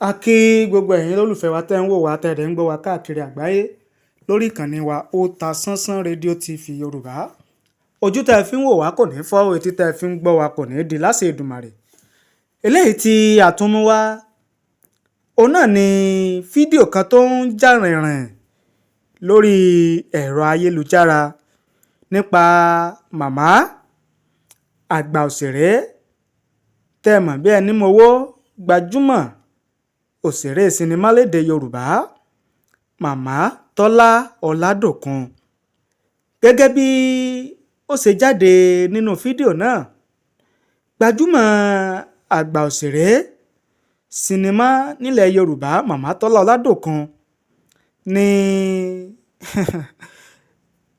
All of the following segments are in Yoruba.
A kí gbogbo ẹ̀yin olólùfẹ́ wa tẹ́ ń wò wá, tẹ́ ẹ̀ ń gbọ́ wá káàkiri àgbáyé lórí ìkànnì wa Otasansan rédíò TV Yorùbá. Ojú tẹ́ ẹ fi ń wò wá kò ní fọ́, etí tẹ́ ẹ fi ń gbọ́ wá kò ní di láṣẹ Èdùmàrè. Eléyìí tí a tún mú wá, òun náà ni fídíò kan tó ń jà rìnrìn lórí ẹ̀rọ ayélujára nípa màmá àgbà òṣèré tẹ́ ẹ mọ̀ bí ẹni mowó, gbajúmọ̀ òṣèré sinimá lédè Yorùbá, Màmá Tọ́lá Ọládòkun. Gẹ́gẹ́ bí ó ṣe jáde nínú fídíò náà, gbajúmọ̀ àgbà òṣèré sinimá nílẹ̀ Yorùbá, Màmá Tọ́lá Ọládòkun ní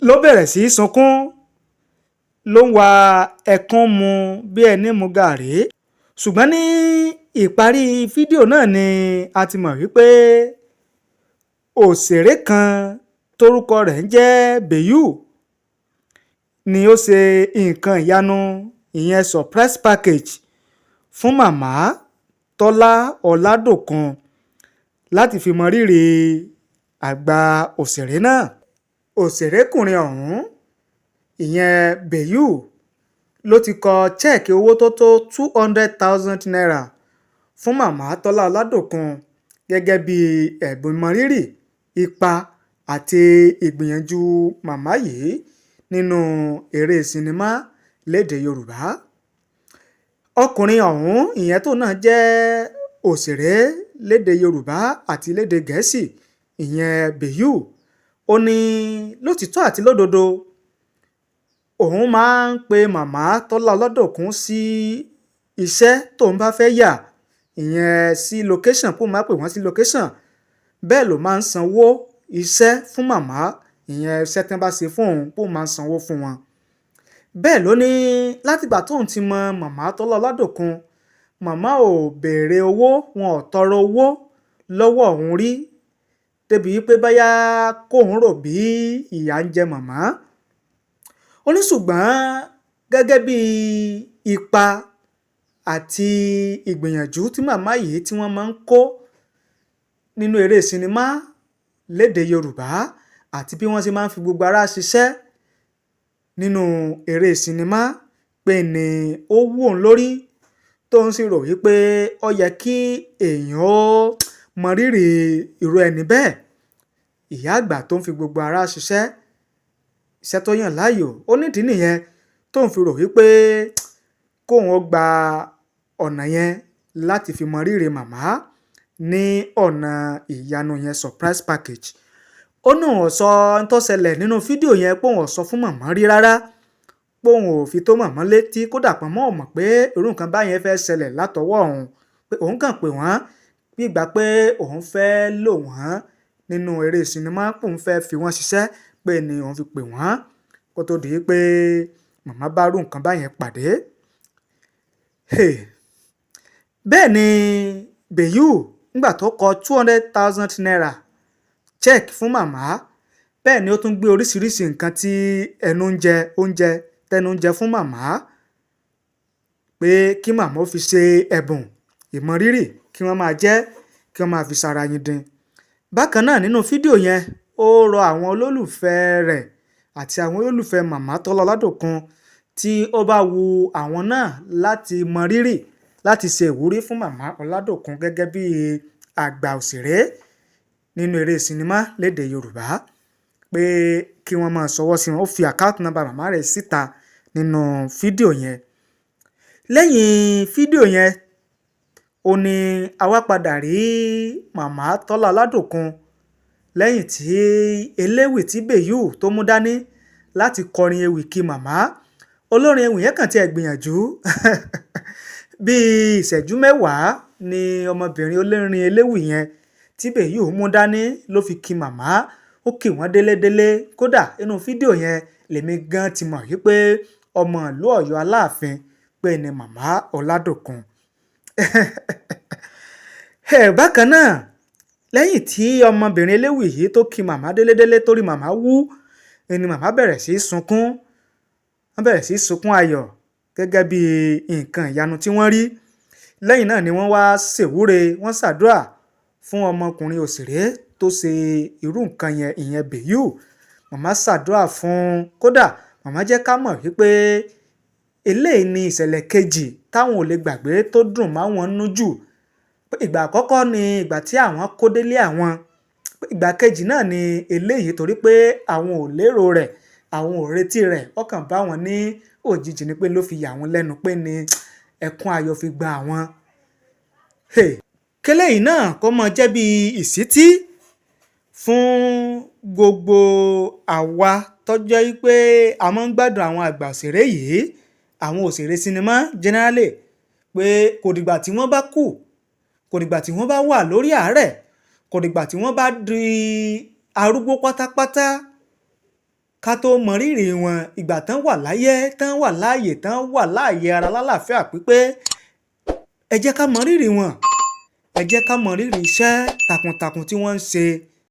ló bẹ̀rẹ̀ sí í sunkún, ló ń wa ẹkún mu bí ẹni mu gàárì. Ṣùgbọ́n ní ìparí fídíò náà ni a ti mọ̀ wípé òṣèré kan tórúkọ rẹ̀ ń jẹ́ Bẹ́yù ni ó ṣe nǹkan ìyanu, ìyẹn surprise package, fún Màmá Tọ́lá Ọládòkun láti fi mọ rírì àgbà òṣèré náà. Òṣèrékùnrin ọ̀hún, ìyẹn Bẹ́yù, ló ti kọ chẹ́ẹ̀kì owó tó tó ₦200,000 fún Màmá Tọ́lá Ọládòkun gẹ́gẹ́ bí ẹ̀bùn ìmọrírì ipa àti ìgbìyànjú màmá yìí nínú eré sinimá lédè Yorùbá. Ọkùnrin ọ̀hún, ìyẹn tó náà jẹ́ òṣèré lédè Yorùbá àti lédè Gẹ̀ẹ́sì, ìyẹn Bẹ́yù, ó ní lótìtọ́ àti lódodo òun máa ń pe Màmá Tọ́lá Ọládòkun sí iṣẹ́ tóun bá fẹ́ yà, ìyẹn sí location, kó máa pè wọ́n sí location. Bẹ́ẹ̀ ló máa ń sanwó iṣẹ́ fún màmá, ìyẹn iṣẹ́ tí wọ́n bá ṣe fún òun, kó máa ń sanwó fún wọn. Bẹ́ẹ̀ ló ní látìgbà tóun ti mọ Màmá Tọ́lá Ọládòkun, màmá ò béèrè owó, wọn ò tọrọ owó lọ́wọ́ òun rí débi wípé báyà kóun rò bí ìyà ń jẹ màmá. Ó ní ṣùgbọ́n gẹ́gẹ́ bí ipa àti ìgbìyànjú tí màmá yìí tí wọ́n máa ń kó nínú eré sinimá lédè Yorùbá àti bí wọ́n ṣe máa ń fi gbogbo ara ṣiṣẹ́ nínú eré sinimá, pé ní ó wù òun lórí, tóun sì rò wípé ó yẹ kí èèyàn ó mọ rírì irú ẹni bẹ́ẹ̀. Ìyá àgbà tó ń fi gbogbo ara ṣiṣẹ́, iṣẹ́ tó yàn láàyò, ó nídìí nìyẹn tóun fi rò wípé kóun ó gba ọ̀nà yẹn láti fi mọ rírì màmá ní ọ̀nà ìyanu yẹn, surprise package. Ó ní òun ò sọ ohun tó ṣẹlẹ̀ nínú fídíò yẹn, pé òun ò sọ fún màmá rí rárá, pé òun ò fi tó màmá létí, kódà pọ̀nmọ́ ò mọ̀ pé irú nǹkan báyẹn fẹ́ ṣẹlẹ̀ látọwọ́ òun, pé òun kàn pè wọ́n bí ìgbà pé òun fẹ́ lò wọ́n nínú eré sinimá, pé òun fẹ́ fi wọ́n ṣiṣẹ́, pé ni òun fi pè wọ́n kó tó di pé màmá bá rú nǹkan báyẹn pàdé. Bẹ́ẹ̀ ni Bẹ́yù nígbà tó kọ ₦200,000 check fún màmá, bẹ́ẹ̀ ni ó tún gbé oríṣiríṣi nǹkan tí ẹnu ń jẹ, oúnjẹ tẹnu ń jẹ fún màmá, pé kí màmá ó fi ṣe ẹ̀bùn ìmọrírì, kí wọ́n máa jẹ́, kí wọ́n máa fi ṣara yìndín. Bákan náà nínú fídíò yẹn, ó rọ àwọn olólùfẹ́ rẹ̀ àti àwọn olólùfẹ́ Màmá Tọ́lá Ọládòkun tí ó bá wu àwọn náà láti mọ rírì, láti ṣe ìwúrí fún Màmá Ọládòkun gẹ́gẹ́ bí àgbà òṣèré nínú eré sinimá lédè Yorùbá, pé kí wọ́n máa ṣọwọ́ sí wọn. Ó fi account number màmá rẹ̀ síta nínú fídíò yẹn. Lẹ́yìn fídíò yẹn, ó ní a wá padà rí Màmá Tọ́lá Ọládòkun lẹ́yìn tí eléwì tí Bẹ́yù tó mú dání láti kọrin ewì kí màmá. Olórin ewì yẹn kàn tí ẹ gbìyànjú bí ìṣẹ́jú mẹ́wàá ni ọmọbìnrin olórin eléwì yẹn tí Bẹ́yù mú dání ló fi kí màmá. Ó kì wọ́n délédélé. Kódà inú fídíò yẹn lèmi gan ti mọ̀ wípé ọmọ ìlú Ọ̀yọ́ Aláàfin pé ni Màmá Ọládòkun. Bákan náà, lẹ́yìn tí ọmọbìnrin eléwì yìí tó kí màmá délédélé, torí màmá wú ni màmá bẹ̀rẹ̀ sí í sunkún. Wọ́n bẹ̀rẹ̀ sí í sunkún ayọ̀ gẹ́gẹ́ bí nǹkan ìyanu tí wọ́n rí. Lẹ́yìn náà ni wọ́n wá ṣèwúre, wọ́n ṣàdúrà fún ọmọkùnrin òṣèré tó ṣe irú nǹkan yẹn, ìyẹn Beyou. Màmá ṣàdúrà fún un. Kódà màmá jẹ́ ká mọ̀ wípé eléyìí ni ìṣẹ̀lẹ̀ kejì táwọn ò lè gbàgbé tó dùn máwọn nínú jù. Ìgbà àkọ́kọ́ ni ìgbà tí àwọn kó délé àwọn. Ìgbà kejì náà ni eléyìí, torí pé àwọn ò lérò rẹ̀, àwọn ò retí rẹ̀, ó kàn bá wọn ní òjijì ni, pé ló fi yà wọ́n lẹ́nu pé ní ẹkún ayọ̀ fi gba àwọn. Kéléyìí náà kó mọ jẹ́ bí ìṣítí fún gbogbo àwa tó jẹ́ wípé a máa ń gbádùn àwọn àgbà òṣèré yìí, àwọn òṣèré sinimá generally, pé kò dìgbà tí wọ́n bá kú, kò dìgbà tí wọ́n bá wà lórí àárẹ̀, kò dìgbà tí wọ́n bá di arúgbó pátápátá ká tó mọ rírì wọn. Ìgbà tán wà láyé, tán wà láàyè, tán wà láàyè ara lálàáfíà pípé, ẹ jẹ́ ká mọ rírì wọn, ẹ jẹ́ ká mọ rírì iṣẹ́ takuntakun tí wọ́n ń ṣe.